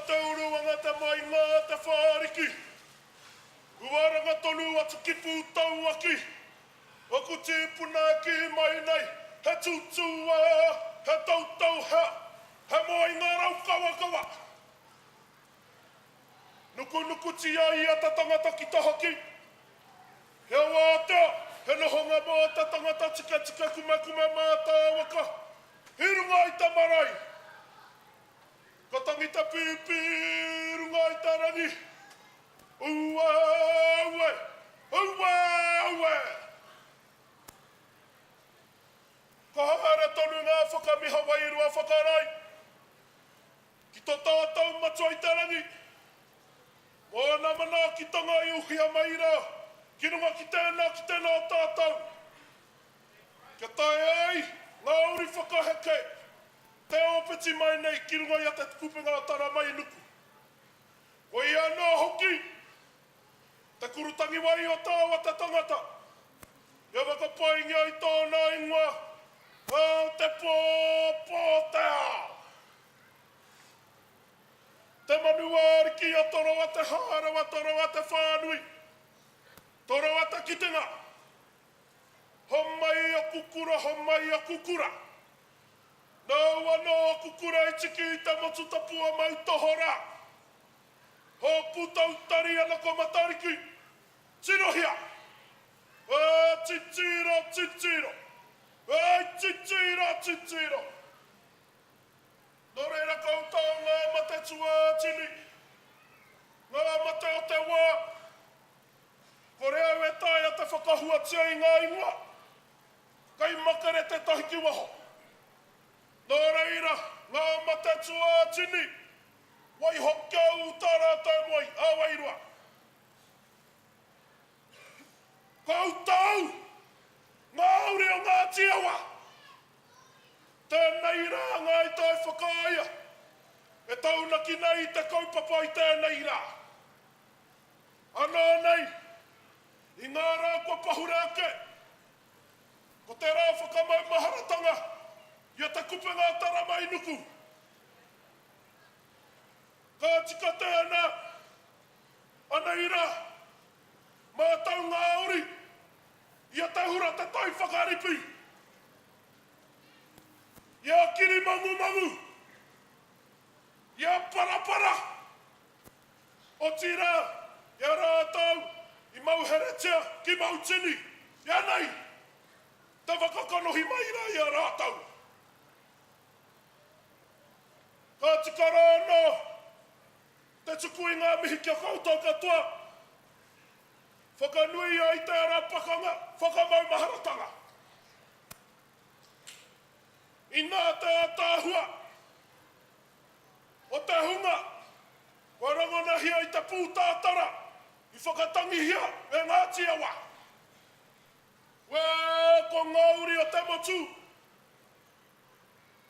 te uruanga te mainga te whāriki. Uaranga tonu atu ki Pūtauaki. Aku tīpuna e kī mai nei, he tūtūā, he tautauhea, he moenga raukawakawa. Nukunukutia ia te tangata ki tahaki. He wātea, he nohonga mō te tangata tiketike kumekume mātāwaka i runga i te marae. Ka tangi te pīpī i runga i te rangi. Ue, ue, ue, ue! Ka haere tonu ngā whakamiha wairua whakarae ki to tātou Matua i te Rangi, mō ana manaakitanga i uhia mai rā ki runga ki tēnā ki tēnā o tātou, kia taea ai ngā uri whakaheke te ōpeti mai nei ki runga i a Te Kupenga o Taramainuku. Ko ia anō hoki te kurutangiwai o tāua te tangata, kia whakapaingia i tōna ingoa o te pō, pō te ao. Te manu āriki a Toroa te hārawa, Toroa te whānui, Toroa te kitenga. Homai aku kura, homai aku kura. Nāu anō aku kura i tiki i te motu tapu o Moutohorā. Hōpū tautari ana ko Matariki. Tirohia! Ā, titiro, titiro! Āi, titiro, titiro! Nō reira koutou ngā mate tuātini, ngā mate o te wā, kore au e taea te whakahuatia i ngā ingoa. Kei makere tētahi ki waho. Nō reira, ngā mate tuātini, waiho kia ū tā rātou moe ā-wairua. Koutou, ngā uri o Ngāti Awa! Tēnei rā Ngāi Tai Whakaea e taunaki nei i te kaupapa i tēnei rā. Anō nei, I ngā rā kua pahure ake, ko te rā whakamaumaharatanga i a Te Kupenga a Taramainuku. Ka tika tēnā, anei rā, mātau ngā uri i a Te Hura Te Tai Whakaripi, i a Kirimangumangu, i a Parapara. Otirā, i a rātou i mauheretia ki Mautini, ianei, te whakakanohi mai rā i a rātou. Ka tika rā anō te tuku i ngā mihi ki a koutou katoa, whakanuia i tērā pakanga whakamaumaharatanga. Inā te ātaahua o te hunga kua rangonahia i te pūtātara i whakatangihia e Ngāti Awa. Wē, ko ngā uri o te motu,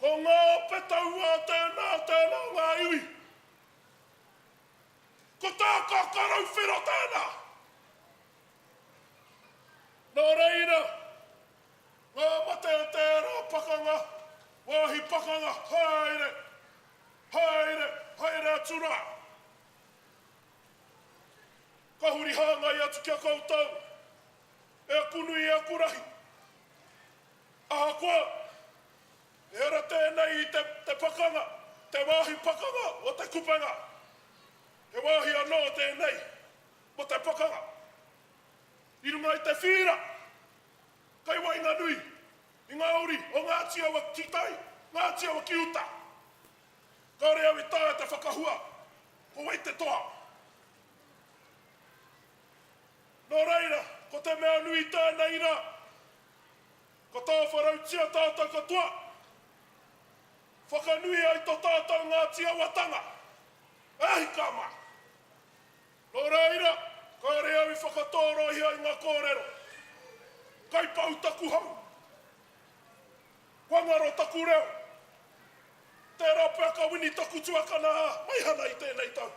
ko ngā ope taua o tēnā, o tēnā o ngā iwi. Ko tā Kākārauwhero tēnā. Nō reira, Ngā mate o tērā pakanga, wāhi pakanga, haere, haere, haere atu rā. Ka huri hāngai atu ki a koutou, e aku nui, e aku rahi. Ahakoa, ehara tēnei i te, te pakanga, te wāhi pakanga o te kupenga. He wāhi anō tēnei mō te pakanga. I runga i te whīra, Kei waenganui i ngā uri o Ngāti Awa ki tai, Ngāti Awa ki uta. Kāore au i taea te whakahua ko wai te toa. Nō reira, ko te mea nui i tēnei rā, ka tāwharautia tātou katoa, whakanui ai tō tātou Ngāti Awatanga. E hika mā! Nō reira, kāore au i whakatōrohia i ngā kōrero. Kai pau taku hau. Kua ngaro taku reo. Tērā pea ka wini taku tuakana a Meihana i tēnei tau.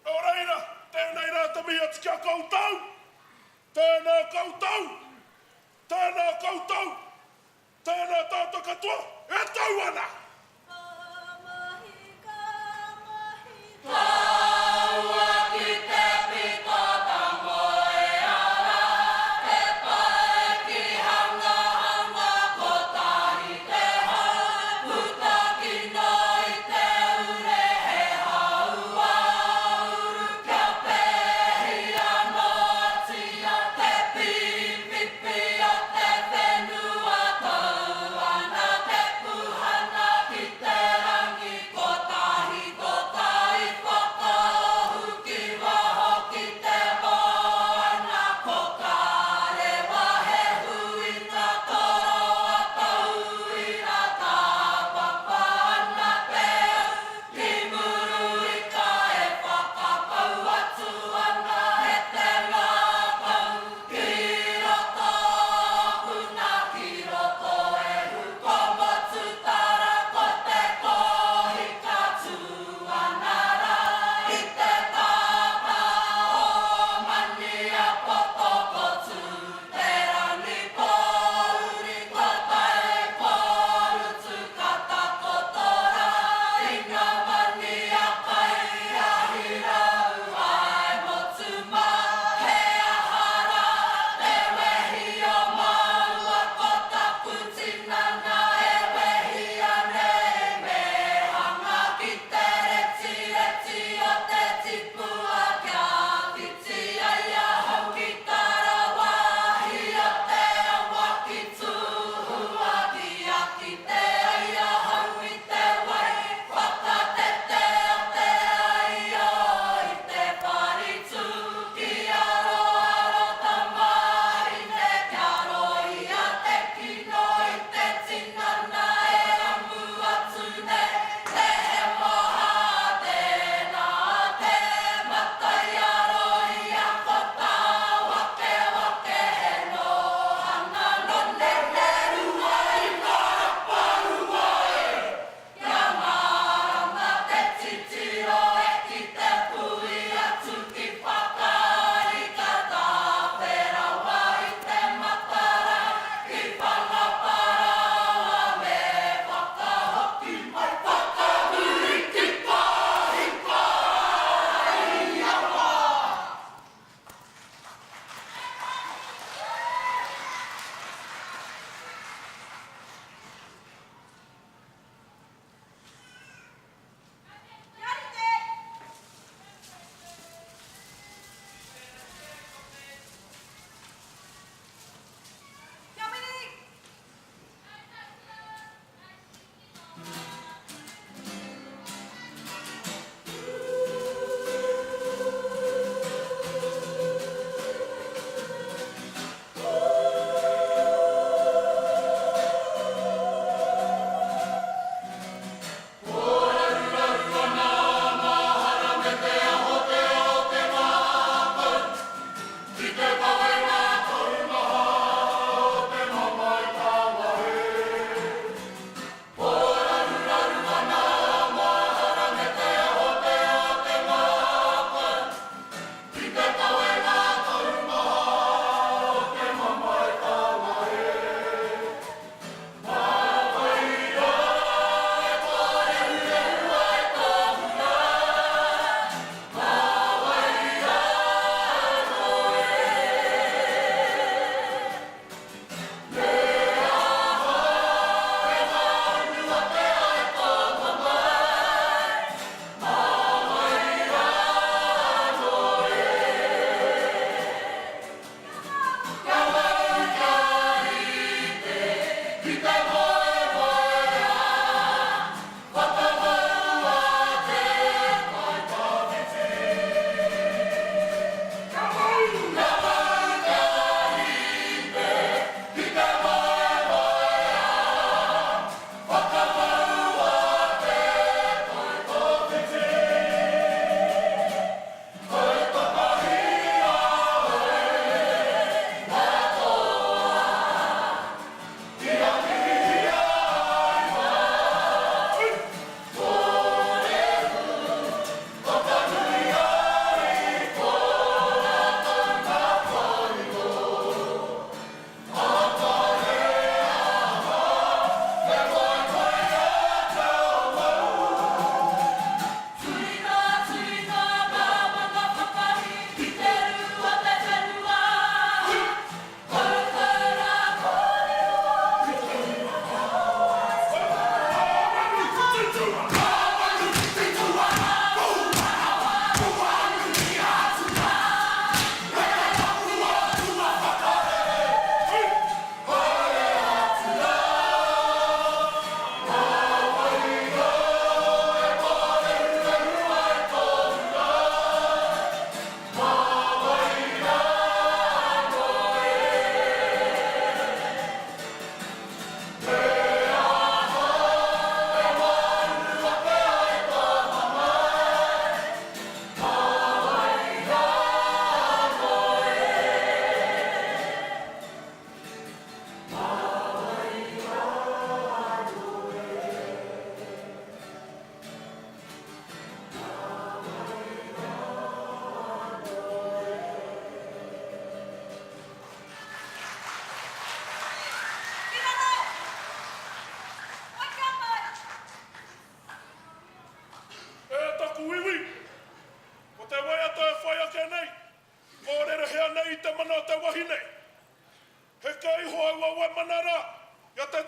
Nō reira, tēnei rā te mihi atu ki a koutou. Tēnā koutou! Tēnā koutou! Tēnā tātou katoa e tau ana! Ka mahi ka.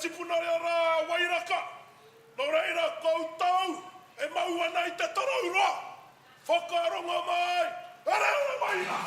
tipuna rā a Wairaka. Nō reira, koutou e mau ana i te tarau roa, whakarongo mai, rere mai rā!